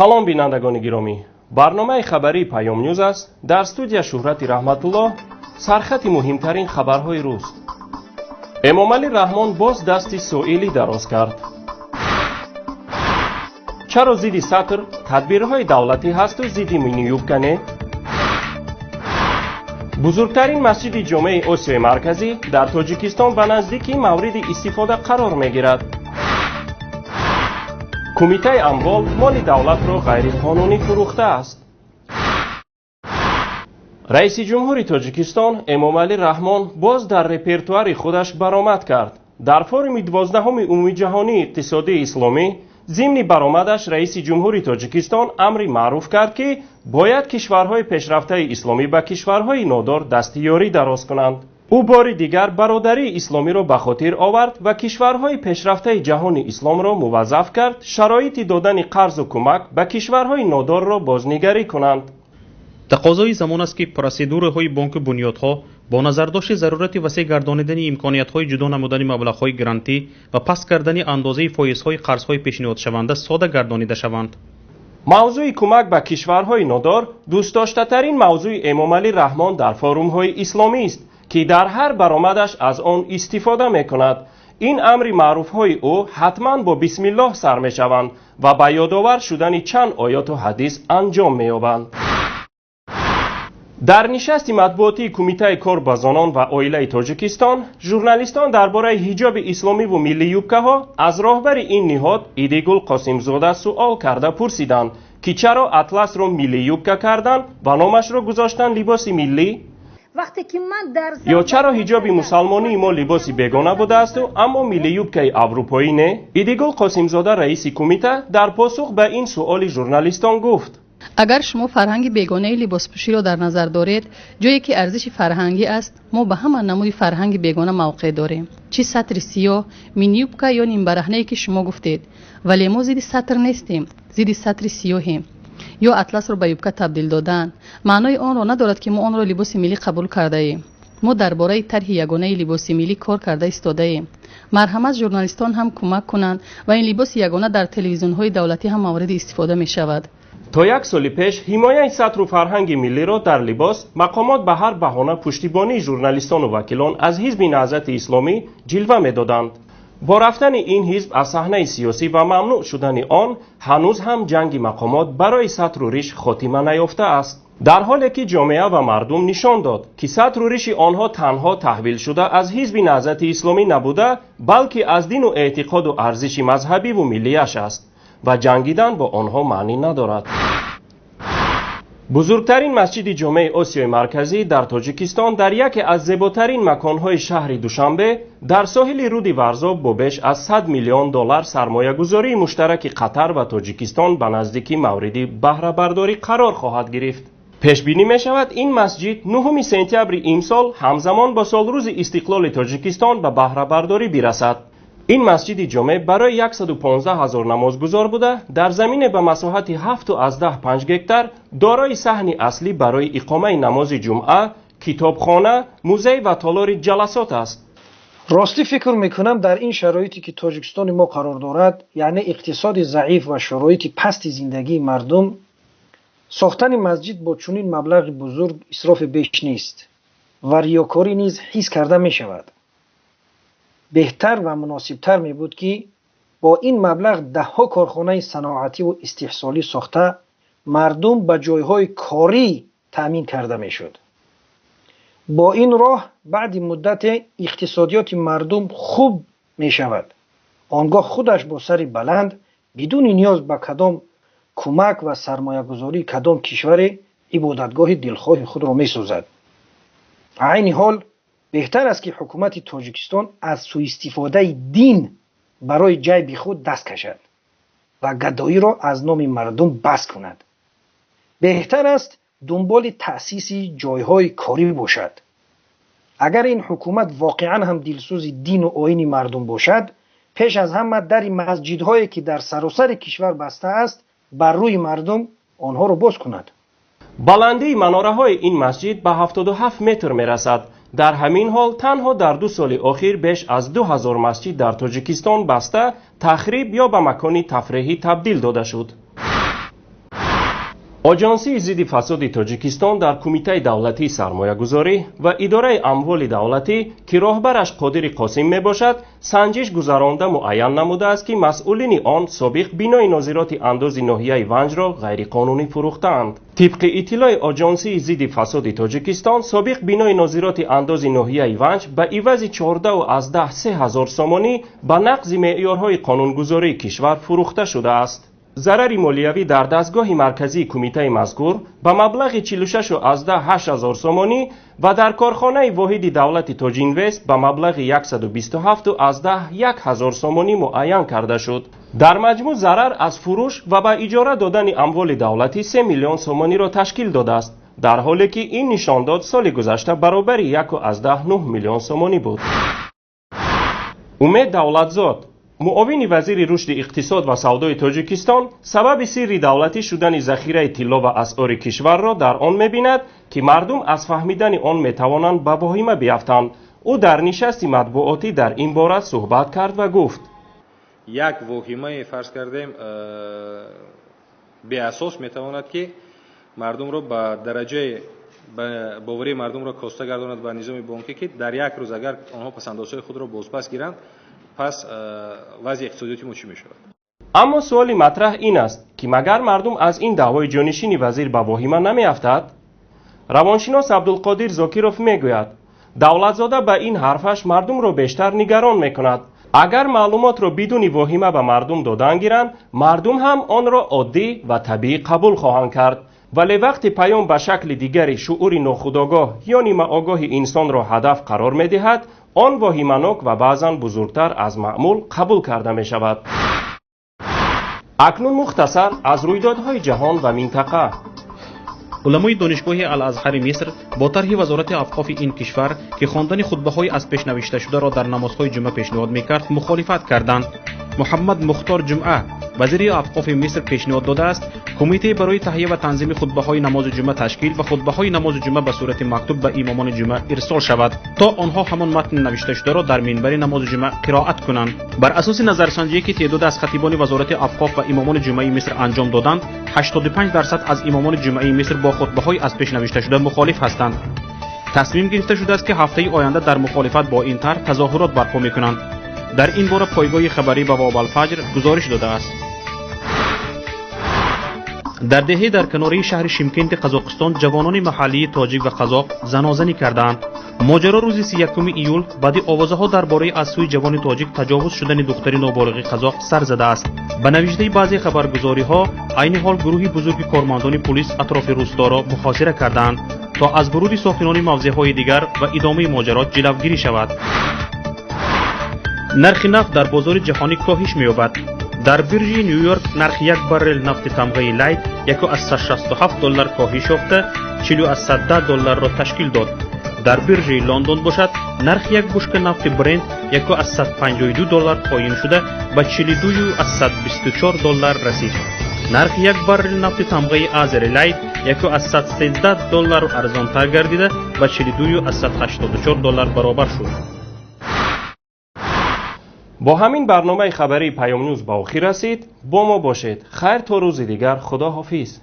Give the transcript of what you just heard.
Салом, бинандагони гиромӣ! Барномаи хабарии Паём Ньюз аст. Дар студия Шӯҳрати Раҳматуллоҳ. Сархати муҳимтарин хабарҳои рӯз. Эмомалӣ Раҳмон боз дасти соилӣ дароз кард. Чаро зидди сатр тадбирҳои давлатӣ ҳасту зидди миниюбка не? Бузургтарин масҷиди ҷомеи Осиёи Марказӣ дар Тоҷикистон ба наздикӣ мавриди истифода қарор мегирад. Кумитаи амвол моли давлатро ғайриқонунӣ фурӯхтааст. Раиси ҷумҳури Тоҷикистон Эмомалӣ Раҳмон боз дар репертуари худаш баромад кард. Дар форуми 12-уми умумиҷаҳонии иқтисодии исломӣ зимни баромадаш раиси ҷумҳури Тоҷикистон амри маъруф кард, ки бояд кишварҳои пешрафтаи исломӣ ба кишварҳои нодор дасти ёрӣ дароз кунанд. Ӯ бори дигар бародарии исломиро ба хотир овард ва кишварҳои пешрафтаи ҷаҳони исломро муваззаф кард шароити додани қарзу кӯмак ба кишварҳои нодорро бознигарӣ кунанд. Тақозои замон аст, ки процедураҳои бонку бунёдҳо бо назардошти зарурати васеъ гардонидани имкониятҳои ҷудо намудани маблағҳои грантӣ ва паст кардани андозаи фоизҳои қарзҳои пешниҳодшаванда сода гардонида шаванд. Мавзӯи кӯмак ба кишварҳои нодор дӯстдоштатарин мавзӯи Эмомалӣ Раҳмон дар форумҳои исломист, ки дар ҳар баромадаш аз он истифода мекунад. Ин амри маъруфҳои ӯ ҳатман бо бисмиллоҳ сар мешаванд ва ба ёдовар шудани чанд оёту ҳадис анҷом меёбанд. Дар нишасти матбуотии Кумитаи кор ба занон ва оилаи Тоҷикистон журналистон дар бораи ҳиҷоби исломиву миллиюбкаҳо аз роҳбари ин ниҳод Идигул Қосимзода суол карда пурсиданд, ки чаро атласро миллиюбка карданд ва номашро гузоштанд либоси миллӣ? Вақте ки ман дар Ё чаро ҳиҷоби мусалмонии мо либоси бегона будаасту, аммо миллиюбкаи аврупоӣ не? Идигул Қосимзода, раиси кумита, дар посух ба ин суоли журналистон гуфт: Агар шумо фарҳанги бегонаи либоспӯширо дар назар доред, ҷое ки арзиши фарҳангӣ аст, мо ба ҳама намуди фарҳанги бегона мавқеъ дорем, чӣ сатри сиёҳ, миниюбка ё нимбараҳнае, ки шумо гуфтед. Вале мо зидди сатр нестем, зидди сатри сиёҳем ё атласро ба юбка табдил додан маънои онро надорад, ки мо онро либоси миллӣ қабул кардаем. Мо дар бораи тарҳи ягонаи либоси миллӣ кор карда истодаем. Марҳамат, журналистон ҳам кӯмак кунанд ва ин либоси ягона дар телевизионҳои давлатӣ ҳам мавриди истифода мешавад. То як соли пеш ҳимояи сатру фарҳанги миллиро дар либос мақомот ба ҳар баҳона пуштибонии журналистону вакилон аз ҳизби Наҳзати Исломӣ ҷилва медоданд. Бо рафтани ин ҳизб аз саҳнаи сиёсӣ ва мамнӯъ шудани он, ҳанӯз ҳам ҷанги мақомот барои сатру риш хотима наёфтааст, дар ҳоле ки ҷомеа ва мардум нишон дод, ки сатру риши онҳо танҳо таҳвилшуда аз ҳизби Наҳзати Исломӣ набуда, балки аз дину эътиқоду арзиши мазҳабиву миллияш аст ва ҷангидан бо онҳо маънӣ надорад. Бузургтарин масҷиди ҷомеи Осиёи Марказӣ дар Тоҷикистон дар яке аз зеботарин маконҳои шаҳри Душанбе, дар соҳили руди Варзоб, бо беш аз 100 миллион доллар сармоягузории муштараки Қатар ва Тоҷикистон ба наздикӣ мавриди баҳрабардорӣ қарор хоҳад гирифт. Пешбинӣ мешавад, ин масҷид 9 сентябри имсол, ҳамзамон бо солрӯзи истиқлоли Тоҷикистон, ба баҳрабардорӣ бирасад. Ин масҷиди ҷомеъ барои 115 ҳазор намозгузор буда, дар замине ба масоҳати 7,5 гектар дорои саҳни аслӣ барои иқомаи намози ҷумъа, китобхона, музей ва толори ҷаласот аст. Ростӣ, фикр мекунам, дар ин шароите, ки Тоҷикистони мо қарор дорад, яъне иқтисоди заиф ва шароити пасти зиндагии мардум, сохтани масҷид бо чунин маблағи бузург исрофи беш нест ва риёкорӣ низ ҳис карда мешавад. Беҳтар ва муносибтар мебуд, ки бо ин маблағ даҳҳо корхонаи саноативу истеҳсолӣ сохта, мардум ба ҷойҳои корӣ таъмин карда мешуд. Бо ин роҳ баъди муддате иқтисодиёти мардум хуб мешавад. Он гоҳ худаш бо сари баланд, бидуни ниёз ба кадом кӯмак ва сармоягузории кадом кишваре, ибодатгоҳи дилхоҳи худро месозад. Айни ҳол беҳтар аст, ки ҳукумати Тоҷикистон аз сӯистифодаи дин барои ҷайби худ даст кашад ва гадоиро аз номи мардум бас кунад. Беҳтар аст дунболи таъсиси ҷойҳои корӣ бошад. Агар ин ҳукумат воқеан ҳам дилсӯзи дину оини мардум бошад, пеш аз ҳама дари масҷидҳое, ки дар саросари кишвар баста аст, бар рӯи мардум онҳоро боз кунад. Баландии манораҳои ин масҷид ба 77 метр мерасад. Дар ҳамин ҳол танҳо дар 2 соли охир беш аз 2000 масҷид дар Тоҷикистон баста, тахриб ё ба макони тафреҳӣ табдил дода шуд. Оҷонсии зидди фасоди Тоҷикистон дар Кумитаи давлатии сармоягузорӣ ва идораи амволи давлатӣ, ки роҳбараш Қодири Қосим мебошад, санҷиш гузаронда муайян намудааст, ки масъулини он собиқ бинои нозироти андози ноҳияи Ванҷро ғайриқонунӣ фурӯхтаанд. Тибқи иттилои Оҷонсии зидди фасоди Тоҷикистон, собиқ бинои нозироти андози ноҳияи Ванҷ ба ивази 14,3 ҳазор сомонӣ ба нақзи меъёрҳои қонунгузории кишвар фурӯхта шудааст. Зарари молиявӣ дар дастгоҳи марказии кумитаи мазкур ба маблағи 46,8 ҳазор сомонӣ ва дар корхонаи воҳиди давлати Тоҷинвест ба маблағи 127,1 ҳазор сомонӣ муайян карда шуд. Дар маҷмӯъ зарар аз фурӯш ва ба иҷора додани амволи давлатӣ 3 миллион сомониро ташкил додааст, дар ҳоле ки ин нишондод соли гузашта баробари 1,9 миллион сомонӣ буд. Умед Давлатзод, муовини вазири рушди иқтисод ва савдои Тоҷикистон, сабаби сирри давлатӣ шудани захираи тилло ва асъори кишварро дар он мебинад, ки мардум аз фаҳмидани он метавонанд ба воҳима биафтанд. Ӯ дар нишасти матбуотӣ дар ин бора суҳбат кард ва гуфт: як воҳимае фарз кардем беасос метавонад, ки мардумро ба дараҷаи боварии мардумро коста гардонад ба низоми бонкӣ, ки дар як рӯз агар онҳо пасандозҳои худро бозпас гиранд, пас вазъи иқтисодиёти мо чӣ мешавад? Аммо суоли матраҳ ин аст, ки магар мардум аз ин даъвои ҷонишини вазир ба воҳима намеафтад? Равоншинос Абдулқодир Зокиров мегӯяд, Давлатзода ба ин ҳарфаш мардумро бештар нигарон мекунад. Агар маълумотро бидуни воҳима ба мардум додан гиранд, мардум ҳам онро оддӣ ва табиӣ қабул хоҳанд кард. Вале вақте паём ба шакли дигари шуури нохудогоҳ ё нимаогоҳи инсонро ҳадаф қарор медиҳад, он воҳиманок ва баъзан бузургтар аз маъмул қабул карда мешавад. Акнун мухтасар аз рӯйдодҳои ҷаҳон ва минтақа. Уламои донишгоҳи Ал-Азҳари Миср бо тарҳи вазорати авқофи ин кишвар, ки хондани хутбаҳои аз пеш навишташударо дар намозҳои ҷумъа пешниҳод мекард, мухолифат карданд. Муҳаммад Мухтор Ҷумъа, вазири авқофи Миср, пешниҳод додааст, кумитае барои таҳия ва танзими хутбаҳои намози ҷумъа ташкил ва хутбаҳои намози ҷумъа ба сурати мактуб ба имомони ҷумъа ирсол шавад, то онҳо ҳамон матни навишташударо дар минбари намози ҷумъа қироат кунанд. Бар асоси назарсанҷие, ки теъдоде аз хатибони вазорати авқоф ва имомони ҷумъаи Миср анҷом доданд, 85% аз имомони ҷумъаи Миср бо хутбаҳои аз пеш навишташуда мухолиф ҳастанд. Тасмим гирифта шудааст, ки ҳафтаи оянда дар мухолифат бо ин тарҳ тазоҳурот барпо мекунанд. Дар ин бора пойгоҳи хабарӣ Бавобалфаҷр гузориш додааст. Дар деҳе дар канораи шаҳри Шимкенти Қазоқистон ҷавонони маҳаллии тоҷик ва қазоқ занозанӣ кардаанд. Моҷаро рӯзи 31 июл баъди овозаҳо дар бораи аз сӯи ҷавони тоҷик таҷовуз шудани духтари ноболиғи қазоқ сар задааст. Ба навиштаи баъзе хабаргузориҳо, айни ҳол гурӯҳи бузурги кормандони пулис атрофи рӯсторо муҳосира кардаанд, то аз вуруди сокинони мавзеъҳои дигар ва идомаи моҷаро ҷилавгирӣ шавад. Нархи нафт дар бозори ҷаҳонӣ коҳиш меёбад. Дар биржаи Ню-Йорк нархи як баррел нафти тамғаи Лайт 1,67 доллар коҳиш ёфта, 40,10 долларро ташкил дод. Дар биржаи Лондон бошад, нархи як бушка нафти Брент 1,52 доллар поин шуда, ба 42,24 доллар расид. Нархи як баррел нафти тамғаи Азери Лайт 1,13 доллар арзонтар гардида, ба 42,84 доллар баробар шуд. Бо ҳамин барномаи хабарии Паёмнюз ба охир расид. Бо мо бошед. Хайр, то рӯзи дигар, худо ҳофиз.